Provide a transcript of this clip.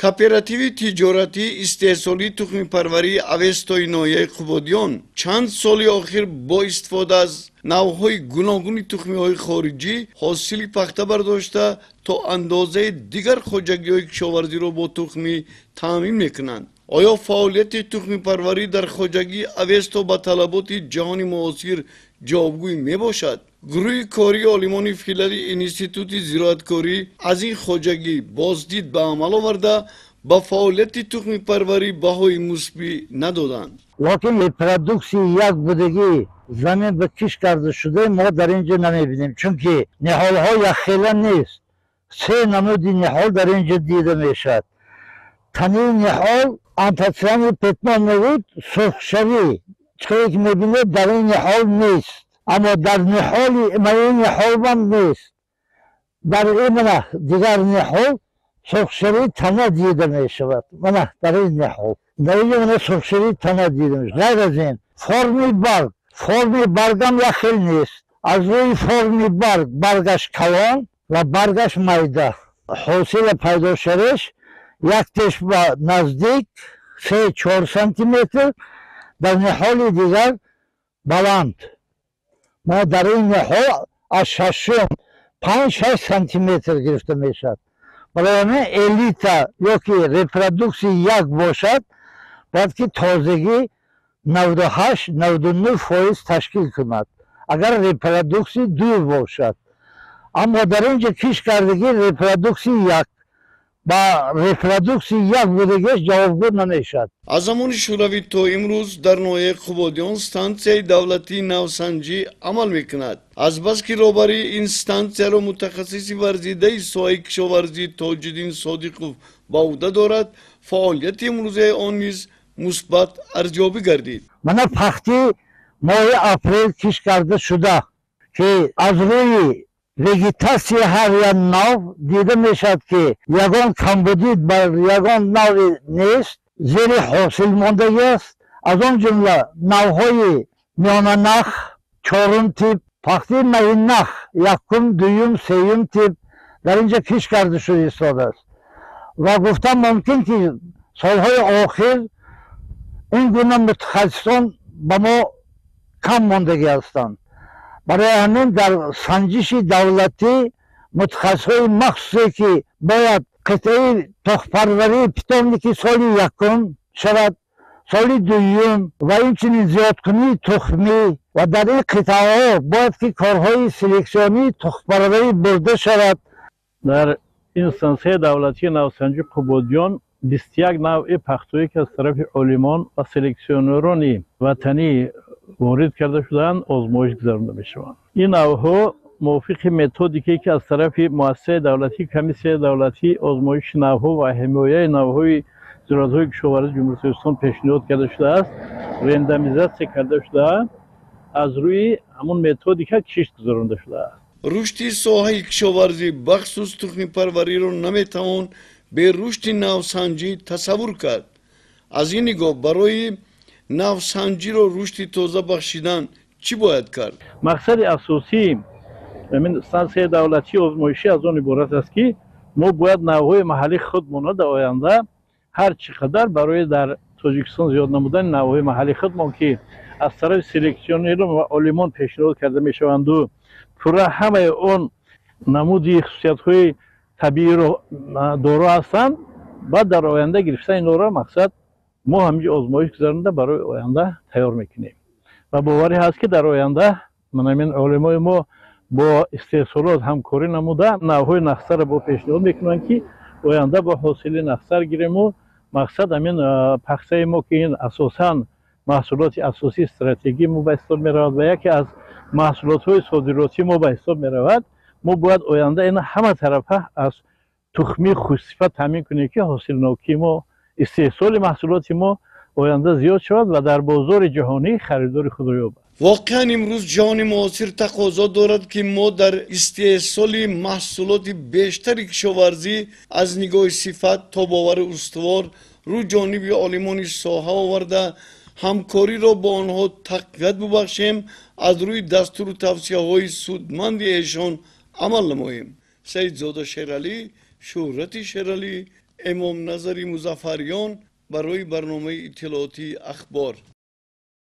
Кооперативи тиҷоратии истеҳсолии тухмипарварии Авестои ноҳияи Қубодиён чанд соли охир бо истифода аз навъҳои гуногуни тухмиҳои хориҷӣ ҳосили пахта бардошта, то андозаи дигар хоҷагиҳои кишоварзиро бо тухмӣ таъмин мекунанд. Оё фаъолияти тухмипарварӣ дар хоҷагии Авесто ба талаботи ҷаҳони муосир ҷавобгӯй мебошад? Гурӯҳи кории олимони филиали Институти зироаткорӣ аз ин хоҷагӣ боздид ба амал оварда, ба фаъолияти тухмипарварӣ баҳои мусбӣ надоданд. Локин репродуксияи як будагӣ замин ба кишт карда шуда мо дар ин ҷо намебинем, чунки ниҳолҳо якхела нест. Се намуди ниҳол дар ин ҷо дида мешавад. Танаи ниҳол антоциани пятно мегӯд, сурхшавӣ чиқое ки мебинед, дар ин ниҳол нест, аммо дар ниҳоли ин ниҳолам нест. Дар ин мана дигар ниҳол сурхшавии тана дида мешавад. Мана дар ин ниҳол, дар инҷо мана сурхшавии тана дида мешавад. Ғайр аз ин, форми барг, форми баргам як хел нест. Аз рӯи форми барг, баргаш калон ва баргаш майда. Ҳосила пайдо шавиш як теш ба наздик 3-4 сантиметр, дар ниҳоли дигар баланд. Мо дар ин ниҳол аз шашум 5-6 сантиметр гирифта мешавад. Барои ҳамин элита ёки репродуксия як бошад, бояд ки тозагӣ 98-99% ташкил кунад, агар репродуксия ду бошад. Аммо дар ин ҷо кишт кардагӣ репродуксия як ба репродуксия як будагиаш ҷавобгӯ намешавад. Аз замони Шӯравӣ то имрӯз дар ноҳияи Қубодиён стансияи давлатии навсанҷӣ амал мекунад. Азбаски роҳбарии ин стансияро мутахассиси варзидаи соҳаи кишоварзӣ Тоҷиддин Содиқов ба ӯҳда дорад, фаъолияти имрӯзаи он низ мусбат арзёбӣ гардид. Мана пахти моҳи апрел кишт карда шуда, ки аз рӯи вегетатсияи ҳар як нав дида мешавад, ки ягон камбудӣ бар ягон нави нест, зери ҳосил мондагӣ аст. Аз он ҷумла навҳои миёнанах чорум тип, пахтаи маҳиннах якум, дуюм, сеюм тип дар ин ҷо кишт карда шуда истодааст. Ва гуфтан мумкин, ки солҳои охир ин гуна мутахассисон ба мо кам мондагӣ ҳастанд. Барои ҳамин дар санҷиши давлатӣ мутахассисҳои махсусе, ки бояд қитъаи тухмпарварии питомники соли якум шавад, соли дуюм ва инчунин зиёдкунии тухмӣ ва дар ин қитъаҳо бояд ки корҳои селексионии тухмпарварӣ бурда шавад. Дар ин стансияи давлатии навсанҷи Қубодиён 21 навъи пахтое, ки аз тарафи олимон ва селексионерони ватанӣ ворид карда шудаанд, озмоиш гузаронда мешаванд. Ин навъҳо мувофиқи методикае, ки аз тарафи муассисаи давлатӣ, Комиссияи давлатии озмоиши навъҳо ва ҳимояи навъҳои зироатҳои кишоварзии Ҷумҳурии Тоҷикистон пешниҳод карда шудааст, рандомизатсия карда шуда, аз рӯи ҳамон методика кишт гузаронда шудааст. Рушди соҳаи кишоварзӣ, бахусус тухмипарвариро наметавон бе рушди навсанҷӣ тасаввур кард. Аз ин нигоҳ барои навсанҷиро рушди тоза бахшидан чӣ бояд кард? Мақсади асосии ҳамин стансияи давлатии озмоишӣ аз он иборат аст, ки мо бояд навъҳои маҳаллии худмонро дар оянда ҳар чӣ қадар барои дар Тоҷикистон зиёд намудани навъҳои маҳаллии худмон, ки аз тарафи селексионерон ва олимон пешниҳод карда мешаванду пурра ҳамаи он намуди хусусиятҳои табииро доро ҳастанд, баъд дар оянда гирифтани инҳоро мақсад мо ҳаминҷо озмоиш гузаронда, барои оянда тайёр мекунем. Ва боварӣ ҳаст, ки дар оянда манамин олимои мо бо истеҳсолот ҳамкорӣ намуда, навъҳои нахстарро бо пешниҳод мекунанд, ки оянда бо ҳосили нахстар гириму мақсад ҳамин пахтаи мо, ки ин асосан маҳсулоти асосии стратегии мо ба ҳисоб меравад ва яке аз маҳсулотҳои содиротии мо ба ҳисоб меравад, мо бояд оянда ин ҳама тарафа аз тухмии хушсифат таъмин кунем, ки ҳосилнокии мо, истеҳсоли маҳсулоти мо оянда зиёд шавад ва дар бозори ҷаҳонӣ харидори худро ёбад. Воқеан, имрӯз ҷаҳони муосир тақозо дорад, ки мо дар истеҳсоли маҳсулоти бештари кишоварзӣ аз нигоҳи сифат, тобовари устувор рӯ ҷониби олимони соҳа оварда, ҳамкориро бо онҳо тақвият бубахшем, аз рӯи дастуру тавсияҳои судманди эшон амал намоем. Саидзода Шералӣ, Шӯҳрати Шералӣ, Эмомназари Музаффарён барои барномаи иттилоотии «Ахбор».